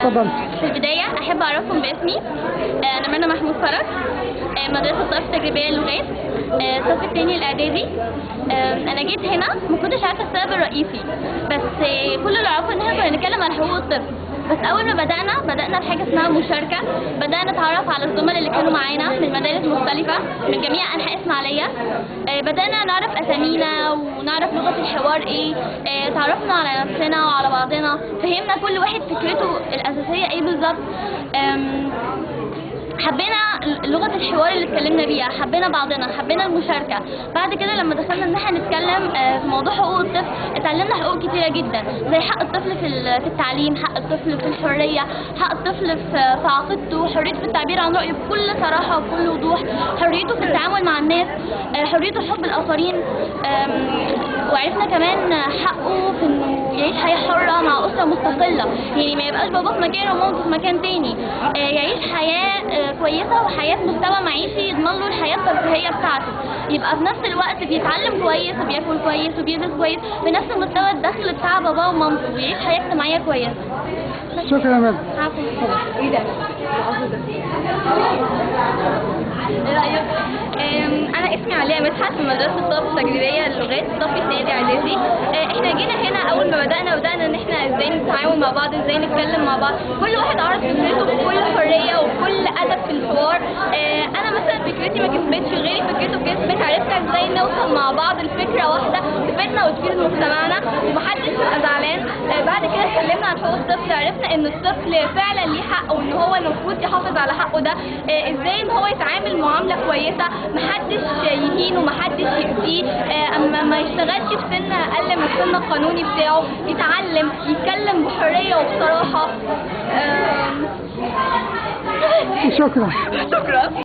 اتفضل. في البداية أحب أعرفكم باسمي. أنا منى محمود فرج، مدرسة الطائف التجريبية للغات، الصف الثاني الإعدادي. أنا جيت هنا ما كنتش عارفة السبب الرئيسي، بس كل اللي أعرفه إن احنا كنا بنتكلم عن حقوق الطفل. بس أول ما بدأنا بحاجة اسمها مشاركة، بدأنا نتعرف على الزملاء اللي كانوا معانا من مدارس مختلفة من جميع أنحاء إسماعيلية. بدأنا نعرف أسامينا ونعرف لغة الحوار إيه، تعرفنا على نفسنا وعلى بعضنا، فهمنا كل واحد فكرته الأساسية إيه بالظبط. حبينا لغة الحوار اللي اتكلمنا بيها، حبينا بعضنا، حبينا المشاركة. بعد كده لما دخلنا ان احنا نتكلم في موضوع حقوق الطفل، اتعلمنا حقوق كتيرة جدا، زي حق الطفل في التعليم، حق الطفل في الحرية، حق الطفل في عقيدته، حريته في التعبير عن رأيه بكل صراحة وبكل وضوح، حريته في التعامل مع الناس، حريته في حب الآخرين. وعرفنا كمان حقه في انه يعيش حياة حرة مع أسرة مستقلة، يعني ما يبقاش باباه في مكان ومامته في مكان تاني، يعيش حياة كويسة وحياة مستوى معيشي يضمن له الحياة الترفيهية بتاعته، يبقى في نفس الوقت بيتعلم كويس وبياكل كويس وبيلبس كويس بنفس مستوى الدخل بتاع باباه ومامته، ويعيش حياة اجتماعية كويسة. شكرا يا مدام. ايه ده؟ ايه رأيك؟ أنا اسمي عليا مدحت من مدرسة الطب التجريبية للغات الصف الثاني إعدادي. احنا جينا هنا أول ما بدأنا إن احنا إزاي نتعاون مع بعض، إزاي نتكلم مع بعض، كل واحد عرض فكرته بكل حرية وبكل أدب في الحوار. أنا مثلا فكرتي ما كسبتش، غيري فكرته كسبت، عرفنا إزاي نوصل مع بعض لفكرة واحدة تفيدنا وتفيد مجتمعنا ومحدش يبقى زعلان. بعد كده اتكلمنا عن حقوق الطفل، عرفنا إن الطفل فعلا ليه حق وإن هو المفروض يحافظ على حقه ده، إزاي إن هو يتعامل معاملة كويسة، محدش يهينه، محدش يأذيه، اما ما يشتغلش في سن اقل من السن القانوني بتاعه، يتعلم، يتكلم بحرية وبصراحة. شكرا. شكرا.